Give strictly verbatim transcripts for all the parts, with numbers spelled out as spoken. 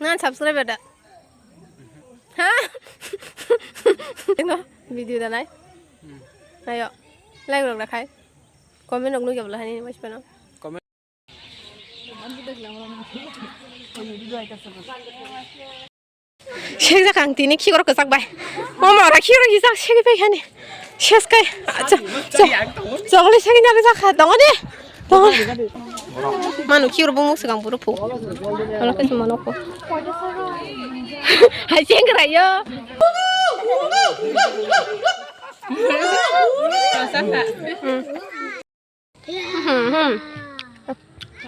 Nang subscribe da. Ha? Ino video da nai. Ayo. Like rok da khai. Comment rok nugya bwla hani mas pano. Seng jak ang tini khikrok kwchak bai. Mama ora khikrok hijak segi pai khani. Ses kai. Acha. Chokle segi nari jak kha tongo de. Tongo. Manu khikrok bumuk swkang buru phu. Olo khe mano ko. Hai seng kra yo. Hmm, hmm.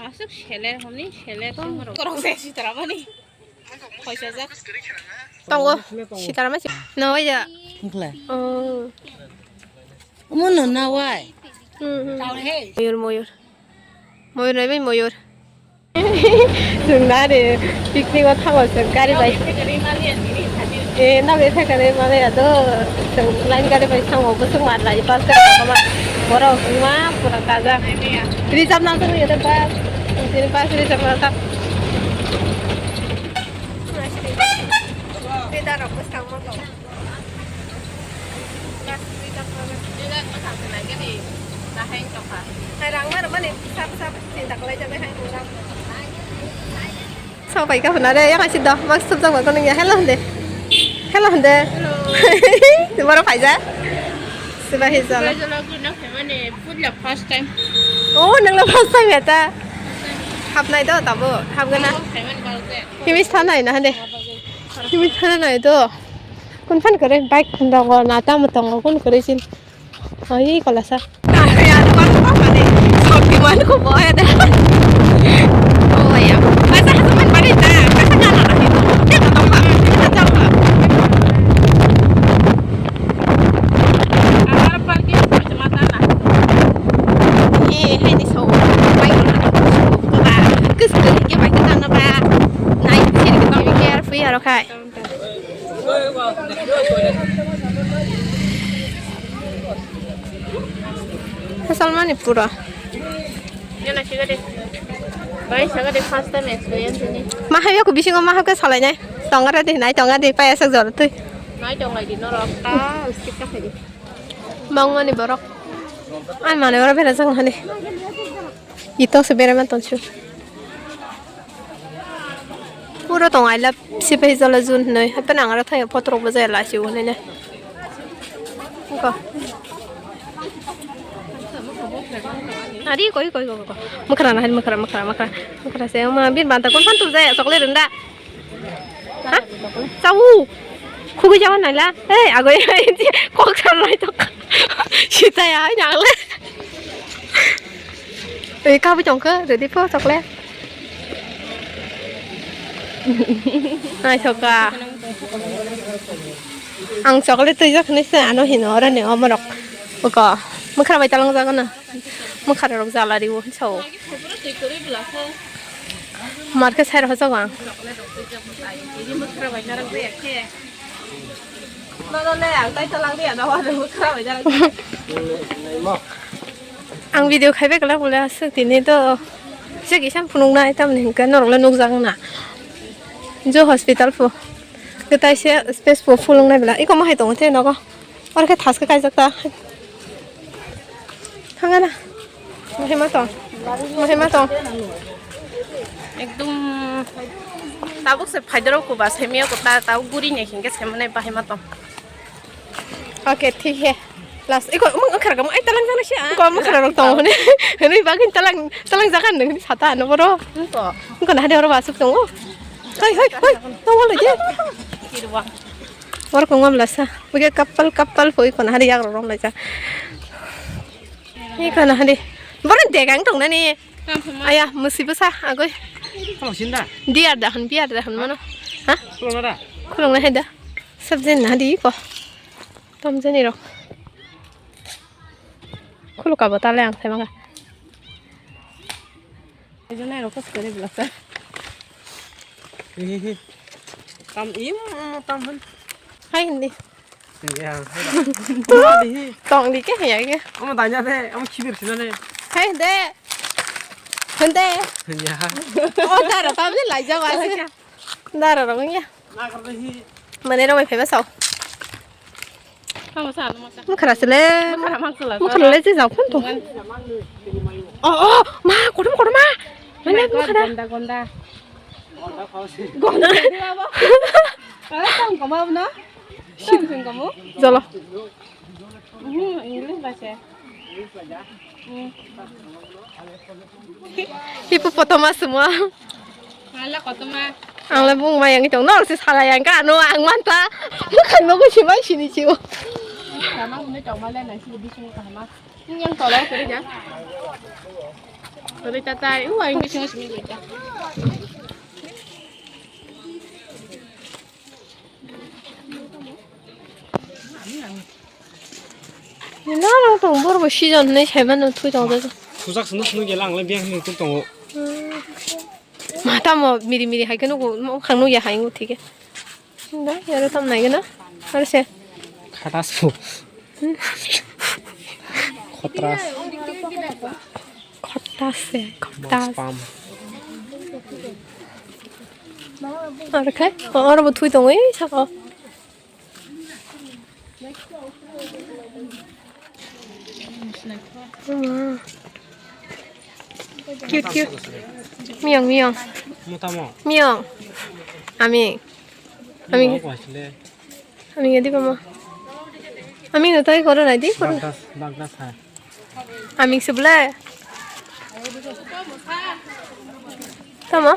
Aswk seler hwnwi seler tong rok. Korok se sitara mani. Khoisa jak. Tongo sitara mani. No ya. Hwnkla. Oh. Omo no na wai. Hmm, hmm. Moyur, moyur. Moyur nai bai moyur. Chwng da de picnic o thango chwng gari bai. Eh, nogi thekani male ya do. Chwng line gari bai thango bwswk mat lai bus gari tongma. Borok wngma pura kajak. Reserve nang tongwi ya do bus. Tini bus reserve nang tak. Peda rok bwskang ma tong. Sopai ka hwnare yang asin do mak sub jang ko nung ya hello hwnde. Hello hwnde. Hello. Tubaro phaija. Sibahi jalo. Sibahi jalo guna khaimani pudla first time. Oh, nangla first time ya ta. Hapnai do tabo hapgana. Khaimani balde. Himis thanai na hande. Himis thanai do. Kun phan kare bike khunda ko na ta mutang ko kun kare sin. Ai kolasa. Shaktiman ko boya da. Oh ya. Asa asa man bari da. Kasa kana na ni. Te ko tong ba. Te ko tong ba. Agar parking sa mata na. Eh, hai ni so. Bike ko na. Ko ba. Kus kus ke bike na na ba. Nai sir ke tong ke ar fui aro khai. Salmani pura. Yana sigade. Bai sagade first time experience ni. Mahai ko bisingo mahai ko salai nai. Tonga de nai tonga de paya sak jor tui. Nai tonga di norok. Ah, skip ka khai di. Bangmani borok. Ai mane ora bera jang hani. Ito se bera man tonsu. Puro tong I love Sipahi Jala Jun hinui. Hape nang aro thai photo rok bo jaya la si hinui ne. Ko. Ari koi koi koi koi. Mukra na hari mukra mukra mukra. Mukra se ma bin banta kon phan tu jaya chocolate renda. Ha? Chau. Khugui jawan naila. Ei, agoi, kok salai tok. Sita ya, nyale. Ei, kabu chongkha, ready po chocolate. Ai, soka. Ang chocolate twijak hinui se ano hino, oro ni omorok. Uko, mukra bai talang jago na. Mukra rok jala riwo, sao. Mar khe sai rokha jago ang. Ang video khaibai kwlak bole aswk tini to. Kisa kisa phunuknai tamni hwnkhe norokle nukjak wngna. Jo hospital pho. Kwtai se space pho phulungnai bwla. Iko ma hai tongo the nogo. Oro khe thaskhe kaijak ta. Thangana. Bahai ma tong. Bahai ma tong. Ekdom tabuk se phaidoro ko ba semia ko ta tabuk guri ne hingke semane bahai ma tong. Okay, thik he. Last iko mung khar gam ai talang jana sia. Ko mung khar rok tong hone. Hene bagin talang talang jagan nang sata no boro. Ko. Ko na hade oro basuk tong. Hoi hoi hoi. Tong wala je. Kirwa. Oro ko ngam lasa. Buke couple couple poi kono hari yak rong lai ja. Hi kono hari. Boron degang tong nani. Aya musibo sa agoi. Tamo sinda. Diar dahan biar dahan mano. Ha? Kulo na da. Kulo na heda. Sabjin na di ko. Tam jani ro. Kulo ka botale ang thema ka. Ejone ro kos kare blasa. Hi hi hi. Tam im tam han. Hai hindi. Ya. Tong di ke ya ke. Omo danya de, omo khibir sina de. Hai de. Hende. Ya. O daro tam de lai jaw ala. Dara rok wngya. Mane rok bai phaiba sao. Tamo sa, tamo sa. Mukhra sele. Mukhra mang sela. Mukhra le je jao phun to. Ngan. Oh, oh, ma, korom, korom, ma. Mane mukhra. Gonda, gonda. Gonda. Gonda. Tang kama na? Tang sing kamu? Jolo. Hmm, English baca. Hmm. Hippopotamus semua. Ala kotoma. Ang le bung mayang tong nol si sala yang ka no ang manta. Bukan mau ku si mai sini si. Sama ini tong male nasi lebih sini sama. Ini yang tolong kerja. Kerja tatai, wah ini sini sini kerja. Nang tong bor bo season hinwi sai mano thui tong jago. Thujak sunu sunu gela ang le biyang hinwi tuk tongo. Ma tamo miri miri hai khe nugo mo khang nugya hai wng thike. Da yaro tam nai gana. Ar se. Khatas bo. Khotras. Khottas se, khottas. Spam. Ar khai, oro bo thui tongo ei saka. Cute, cute. Miyong, miyong. Mutamo. Miyong. Ami. Ami. Ami ngedi bama. Ami no tai koro nai di koro. Bagdas, bagdas hai. Aming se bwle. Tamo?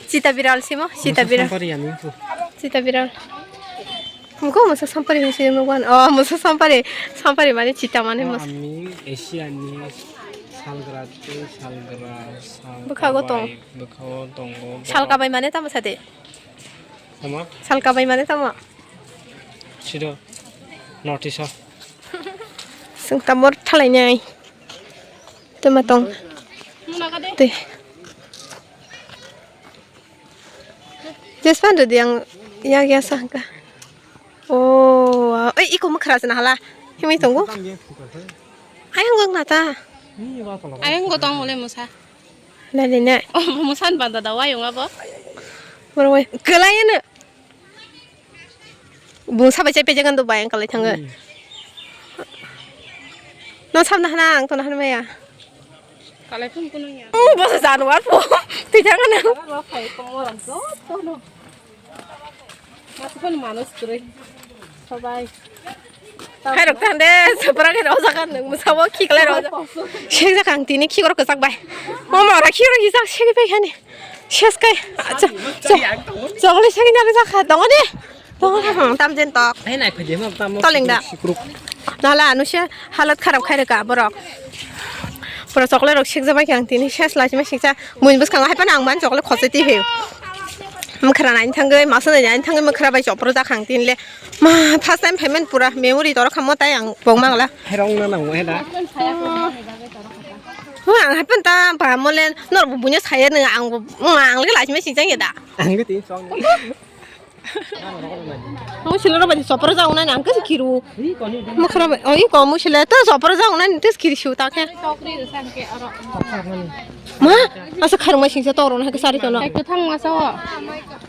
Chita biral simo? Chita biral. Sampari aming tu. Chita biral. Muko musa sampari hai simo ban. Oh, musa sampari. Sampari mane chita mane musa. Aming Asia ni salgra tu salgra. Bwkhago tong. Bwkhago tongo. Salkabai mane tamo sade? Tamo? Salkabai mane tamo? Sido. North East o. Sung tamor thalai nai. Tuma tong. Te. Jespan redi ang ya ya sangka. Oh, wow. Eh, iko mukhraj na hala. Himai tongo. Ayang gong nata. Ayang go tong mole musa. Lali na. Oh, musan banda da wayung abo. Boro wai. Kelai na. Bung sabai chai pejagan do bayang kalai thango. Hmm. No sabna hana ang to na hana maya. Kalai phung kuno ya. Oh, bosa januar po. Twi thangana. Aro khai ko moram to to no. Masukon manus kre. Sabai. Khairok tande, sabra khe rojakan nung musabo khiklai roja. Sek jakang tini khikor kwchak bai. Mama ora khikor hijak sek bai khani. Ses kai. Acha. Chokle sek ni jakha tongo de. Tongo ha tam jen tok. Ai nai phai de ma tam. Toling da. Sikruk. Nala anu se halat kharap khai reka borok. Pura chokle rok sek jabai khang tini ses lai ma sek ja. Mui bwskang hai phano ang man chokle khosai ti he. Mukra nai thangoi masa nai thangoi mukra bai chopro da khang tin le. Ma, first time payment pura memory toro khammo tai ang pok mangla. Herong na nang he da. Ho, ang happen ta pa molen nor bu bunya saya nang ang bu ang le laj me sing jang ya da. Ang ke tin song. Mo sila ro ba sopra jang na ang ke kiru. Mo khara ba oi ko mo sila ta sopra jang na te kiri shu ta ke. Ma, asa kharma sing sa toro na ke sari to na. Ek to thang ma sa.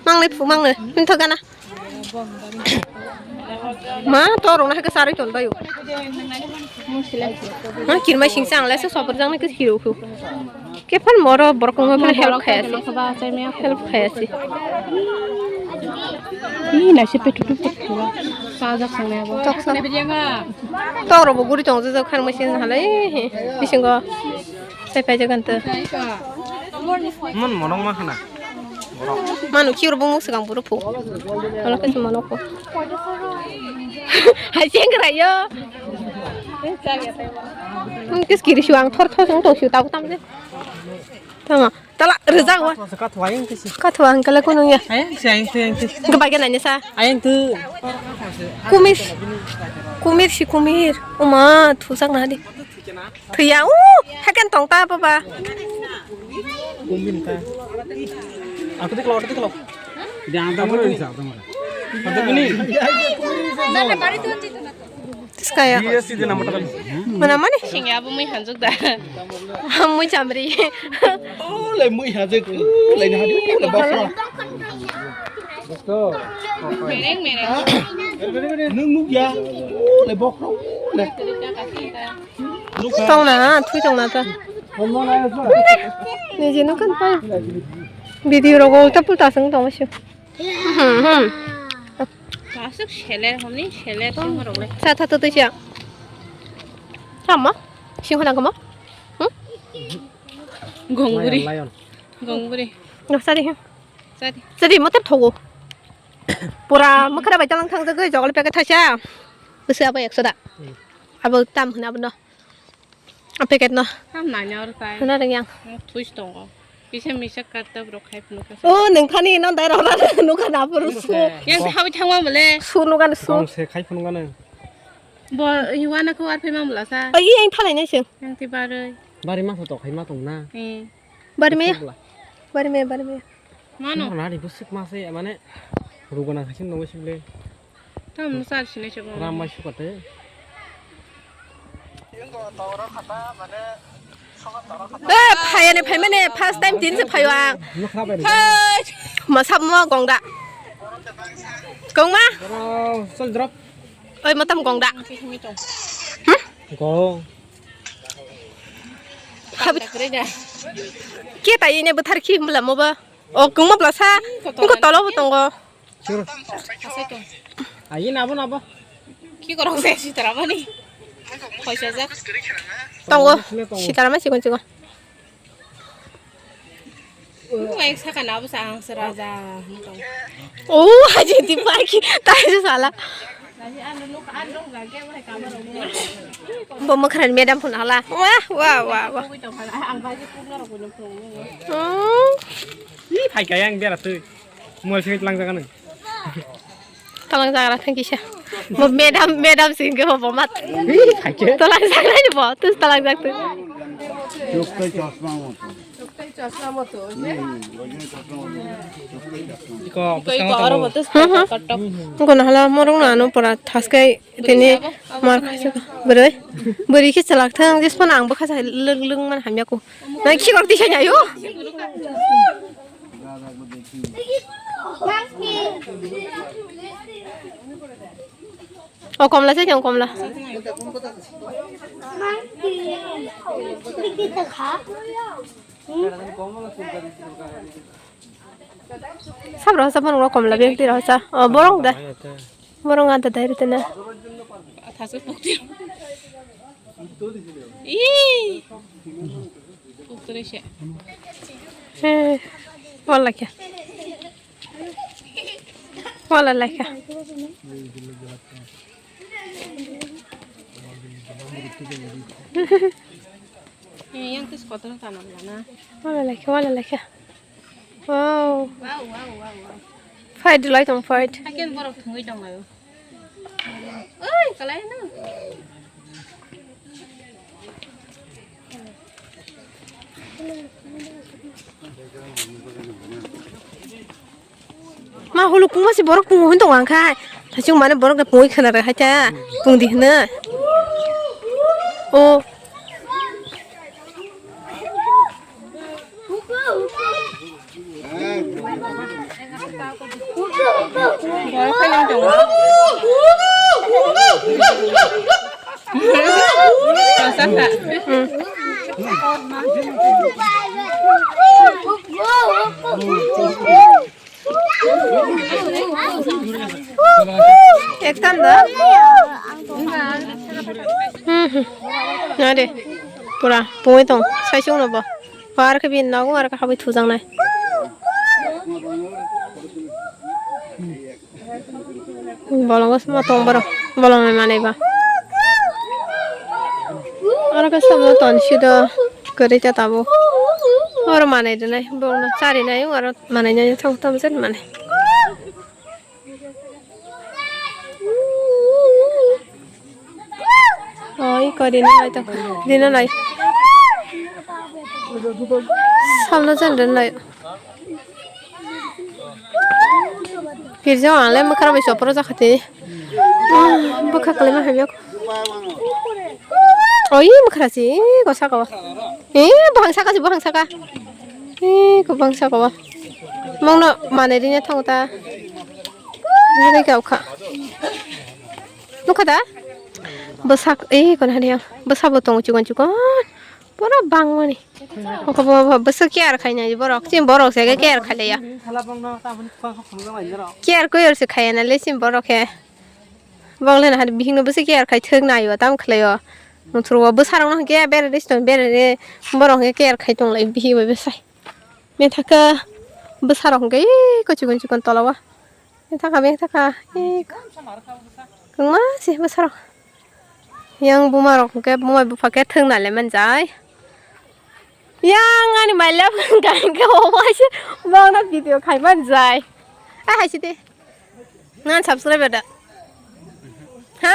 Mang le phu mang le. Min tho gana. Ma, to rong na hai ka sarui tol bayu. Ma, kirmai sing sang le se sopor jang na kis hiru khu. Ke phan moro borok kong phan help khaya si. Help khaya si. Ih, na se petu tu petu. Sa jak sang le bo. Tok sa. To ro bo guri tong jak khan ma sing halai. Bisingo. Sai pai jak an to. Mon monong ma khana. Manu kiyor bumung sukang buru pu. Wala kasi mano ko. Hai sengkra yo. Hum kis kiri shuang thor thor sung to shu tau tam je. Tama. Tala reza wa. Ka thwa yang kisi. Ka thwa ang kala kono ya. Ayang si ayang si ayang si. Kebagian nanya sa. Ayang tu. Kumir. Kumir si kumir. Uma thusak na di. Thuya u. Hakan tong ta baba. Kumbin ta. Aku diklo aku diklo. Jangan tahu ni. Aku ni. Tiskaya. Mana mana? Sing ya bu mui hanjuk da. Mui chamri. Oh, lai mui hanjuk. Lai na hadi. Lai baksa. Nwng nukya? Ole bokhorok, ole. Tongna, thui tongna ta. Niji nukhan pa. Video rogo ulta pulta sung tong sio. Hmm, hmm. Aswk seler homni seler sing rok le. Sa tha twi siya. Tamo? Sing hona kamo? Hmm? Gongburi. Lion, lion. Gongburi. No, sadi. Sadi. Sadi, motor thogo. Pura mokra bai talang thang jagoi jogol packet thaisa. Bwswk abo ekso da. Hmm. Abo tam hwnwi abono. A packet no. Tam nanya or tai. Hwnna rwng yang. Twist tongo. Kisa misa karta borok khai phunukha. O, nengthani no dai rok nukha na puru su. Yang thawi thangma bole. Su nukha na su. Gong se khai phunukha na. Bo, iwana ko ar phai mang bwla sa. Ai, yang thalai nai sing. Yang ti baroi. Bari ma photo khai ma tong na. Eh. Bari me. Bari me, bari me. Mano. Mano na ri bwswk ma se, mane, rugo nang hai se nungwi sibole. Tam no sar sinai se bo. Ram mai sukate. Eh, phayani phaimani first time din se phayo ang. Hai, masap mo gongda. Gongma? Chol drop. Oi, matam gongda. Hmm? Gong. Habit. Ke ta ini betar ki mula mo ba? O, kungma plasa. Ingko tolo bo tongo. Sure. Asai tong. Ayi nabo nabo. Ki korok se sitaramani. Poisa jak. Tongo. Sitaramani sikon sikon. Mai saka nabo sa ang seraja. Oh, haji di pagi. Tayo sala. Bo mokhrani madam phone hala. Wah, wah, wah, wah. Hmm. Ih, phai kaya ang bera twi. Mobile sing tlang jaga nang. Tlang jaga thang kisa. Bo madam, madam sing ke bo mat. Ih, phai ke. Tlang jaga ni bo, tu tlang jaga tu. Chok tai chosma mo. Iko, iko, iko, aro botes kotok. Kono hala morung na ano pora thaskai tini mar khaisa bwrwi. Bwrwi khe chalak thang, jis phano ang bwkha sa lwng lwng man hamya ko. Na khikok tisa nyayo. O komla se jang komla. Sabra hosa borok rok komla bag tira hosa. O borok da. Borok ada dai rite na. Ih. He. Wala kya. Wala laika. Yang tis kotor tanam lana. Wala laika, wala laika. Wow. Wow, wow, wow, wow. Fight lai tong fight. Hakin borok thungwi tong layo. Oi, kalai no. Ma hulu kungma si borok pungo hin tong ang khai. Thachung mane borok da pungwi khana re hacha. Pung di hna. O. Ektam da? Hmm, hmm. Nade, pura pungwi tong, sai sung no bo. Par khe bin nogo ar khe habwi thujaknai. Bolongo sima tong borok, bolongni manwi ba. Oro khe sabo ton sido kwrwi ta tabuk. Oro manwi rwnai, borokno charinai, oro manwi nai thang thang jet manwi. Oi, ko dino nai to, dino nai. Samno jan den nai. Girja ang le mwkhra bai chopro jakha tei. Bwkha kwlai ma hamya. Oi, mwkhra si, ko saka o. Eh, buphang saka si, buphang saka. Eh, ko buphang saka o. Mangno manai rina thango ta. Nini kau kha. Nukha da? Bwsak, eh, kon hari yang. Bwsa bo tongo chikon chikon. Pura bangmani. Oko bo, bo, bwsa care khainai borok. Chini borok se care khailaiya. Care koyor se khaiya na le chini borok he. Bong le na hari bihik no bwsa care khai thwk nai o, tam khlai o. Nutro o bwsa rok no hwnkhe bere restaurant bere re borok hwnkhe care khai tong lai bihik bai bwsai. Methaka bwsa rok hwnkhe eko chikon chikon tola o. Methaka methaka eko kwngma se bwsa rok. Yang buma rok hwnkhe buma bupha khe thwk nai le manjai. Yang ani maila hwnkhe omo hai se bong no video khai manjai. A hai se de. Ngan subscribe da. Ha?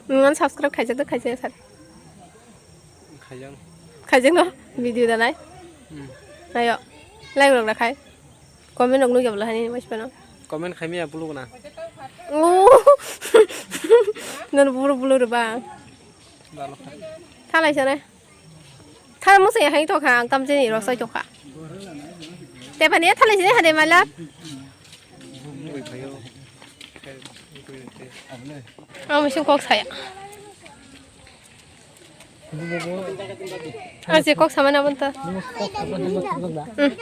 Ngan subscribe khaijak da khaijak sar. Khaijak. Khaijak no video da nai. Hmm. Ayo. Like rok da khai. Comment rok nugya bla hani mas pano. Comment khaimya bulu na. Oh. Ngan bulu bulu rba. Thalai sare. Tha mo se hai to kha, kam je ni ro sai to kha. Te pani thalai sini hade malap. Ang misi kok saya. Ang je kok sama na bonta. Hmm. Hmm.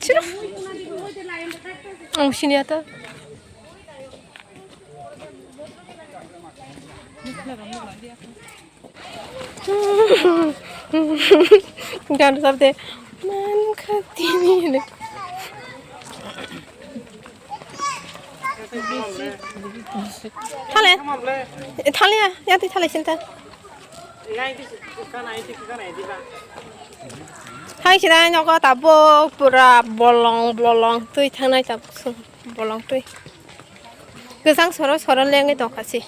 Chiro. Ang sini ata. Gan sab de man khatini. Thale. Thale ya, ya twi thale sinta. Thai sida nogo tabuk pura bolong bolong twi thangnai tabuk sung bolong twi. Kwchang soro soro lengwi tongkha se.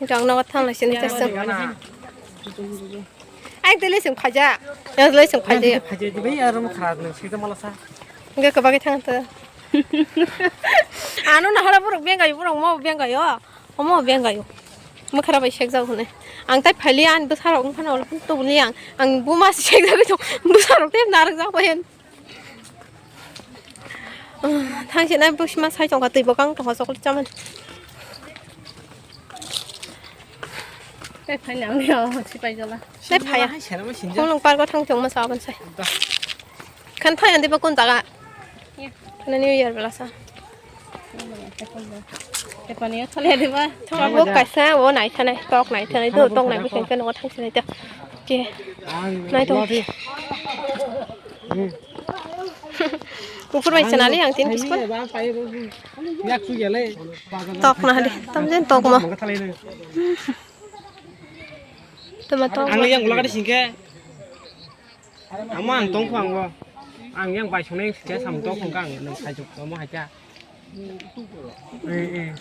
Jang nogo thanglai sini tesung. Ai tele sung khaja. Yang tele sung khaja. Khaja di bai arum kharat nang sida malasa. Enggak kebagi thang ta. Anu nahara buruk bengkayo, buruk mau bengkayo. Omo bengkayo. Makhara bai sekjak hune. Ang tai phaili an bwsarok wngkhano olo phano tubuli ang. Ang buma sekjagwi tong bwsarok tei narwkjak bai. Thang sina bwsima sai tongkha twi bokang tongkha chocolate chamani. Tai phaini ang yo sipai jala. Tai phaya. Hai sena ma sinja. Khulung park o thang tongma sa ban sai. Da. Khan thai andi ba kun jaga. Khana New Year bela sa. Tepani thale diba. Thang bo kaisa o nai thanai tok nai thanai do tok nai bwseng khe nogo thang sinai ta. Ke. Nai tong. Kupur bai chanali ang tin kiskun. Yak su ya le. Tok na hadi. Tam jen tok mo. Tama tok. Ang yang ulagadi singke. Ama ang tongkho ang bo. Ang yang bai soneng sike sam tongkho ang nang khajuk omo haikha. Eh, eh.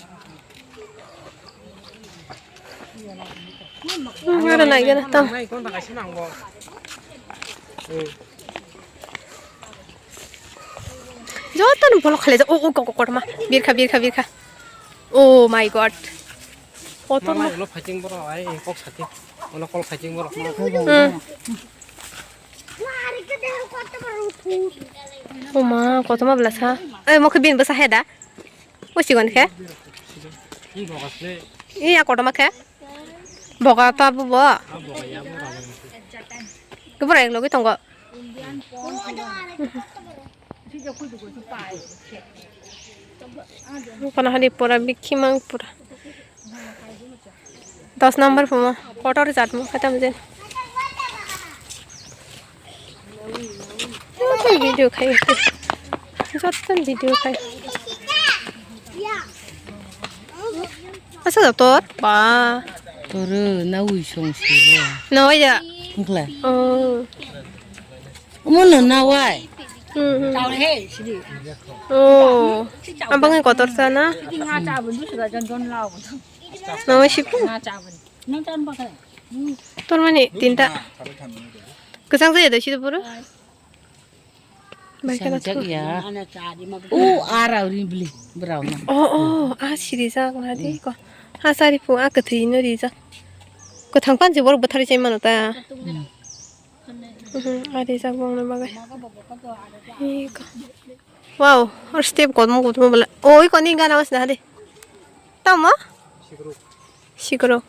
Ang aro nai gana tong. Nai kon ta kaisa nang bo. Eh. Joto no bolok khalai jak. O, o, kok, kok, kok, ma. Birkha, birkha, birkha. Oh my God. Kotor ma. Mama, ulo fighting boro, ai, kok sati. Ulo kol fighting boro. Hmm. Oma, kotorma bwlasa. Ei, mokhe bini bwsa heda. O sigon khe. Iya kotorma khe. Boga ta bo bo. Kebura ek logi tongo. Kono hadi pura bikhimang pura. Dos number phumo, kotor jat mo khatam jen. Joto video khai, joto video khai. Asa joto, ba. Toro na ui song si. Na ui ya. Ngkla. Oh. Omo no nawai. Hmm, hmm. Oh. Abang kotor sana. Nawai sipu. Tor mani tinta. Kesang saya dah situ buru. Baik kan aku. Ya. Oh, arau ribli berau na. Oh, oh, ah, si rijak na di ko. Ah, sari pu, ah, kethi no rijak. Ko thang pan je bor bothari chai mano ta. Hmm. Mhm, ari jak bongni bagwi. Iko. Wow, or step kotorma kotorma bole. Oi, koni gana mas na de. Tamo? Sikro.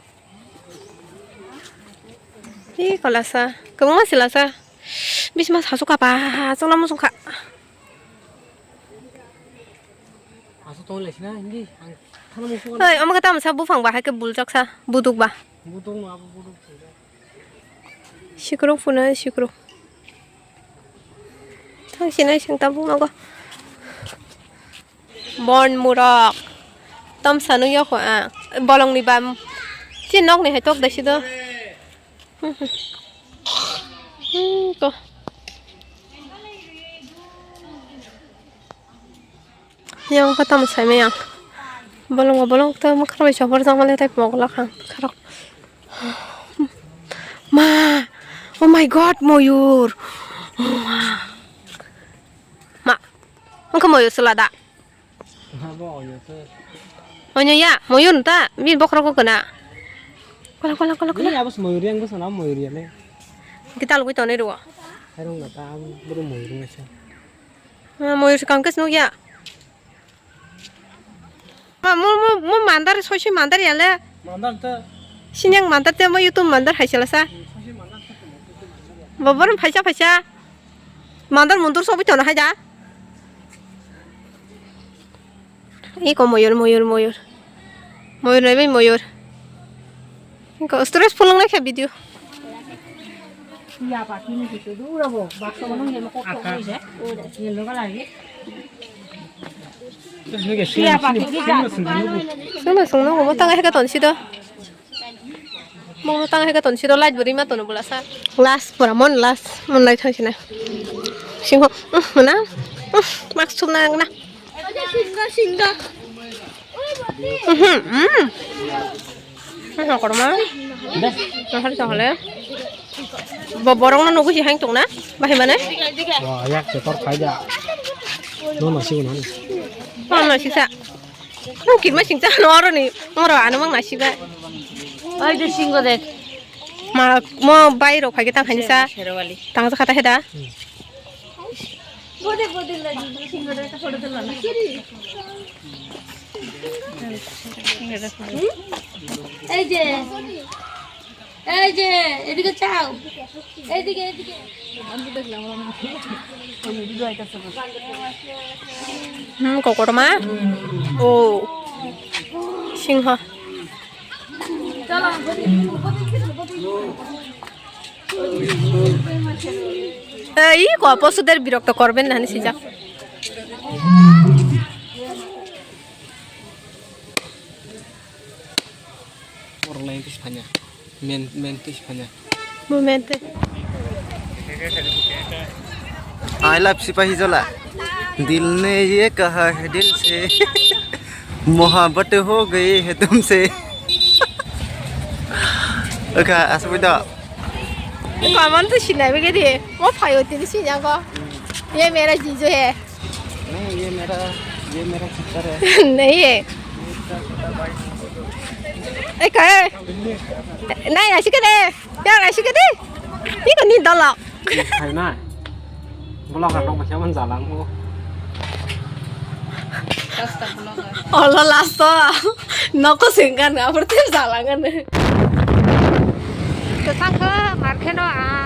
Ih, kolasa. Kwbangma silasa. Bisma sasu kapa. Chwla muchung kha. Asu tong lai sina hindi. Ang thana musu. Oi, omo kata masa bufang ba, hai ke buljak sa, buduk ba. Buduk ma, buduk. Sikrok phunai sikrok. Thang sinai sing tabuk nogo. Bon murok. Tom sanu yoko a. Bolong ni bam. Chi nok ni hai tok dasi do. Hmm, ko. Yang kata masai me yang. Bolong bolong to makar bai chopor jang male tai pogla khang. Kharok. Ma, oh my God, moyur. Ma, wngkha moyur chwla da. Abo oyo se. Oyo ya, moyur ta, bini bokhorok ko kana. Kola, kola, kola, kola. Ni abo se moyur yang bwsana moyur ya le. Kita lugui tonwi rwo. Hairung na ta, abo buru moyur wngkha se. Ah, moyur se kangkhe se nukya. Ma, mo, mo, mo mandar, soi soi mandar yale. Mandar te. Sinyang mandar te, mo YouTube mandar hai sela sa. Soi soi mandar te, YouTube mandar ya. Bobor phaisa phaisa. Mandar mundur sobi tono hai da. Iko moyur, moyur, moyur. Moyur nai bai moyur. Engko stress phulung nai khe video. Sungno sungno mo tang hai ka ton si do. Mo tang hai ka ton si do light buri ma tono bula sa. Last pura mon last mon light thang sina. Singho, uh, mana? Uh, mask chum na na. Singa, singa. Mhm, mm. Nokor ma. Nokor sahale. Bo borok no nugu si hang tong na. Bahai mane. Wa, yak se tor khai da. No no si no. No no si sa. Nang kirma singcha no aro ni. Oro ano mang na si ba. Oi de singo de. Ma mo bai rok phai ke tang khaini sa. Sherwali. Tang sa khata heda. এই যে, এই যে, এদিকে চাও, এইদিকে, এইদিকে। Hmm, kokorma. Oh. Singha. Ei, ko posuder birokto korben nani sijak. Orang lain tu sepanjang. Men, men tu sepanjang. Moment. I love Sipahi Jola. दिल ने ये कहा है दिल से, मोहब्बत हो गई है तुमसे. Oka, aswk da. Kaman tu sinai bege de. Mo phayo tini sinyago. Ye mera jijo hai. नहीं, ये मेरा, ये मेरा चित्तर है. नहीं है. Ei, kai. Nai, asik de. Ya, asik de. Ni ko ni dolo. Hai na. Vlogger rok masa man jalang mo. Olo last o. Noko sengkan, aporte jalangan. Kesang ke, market o, ah.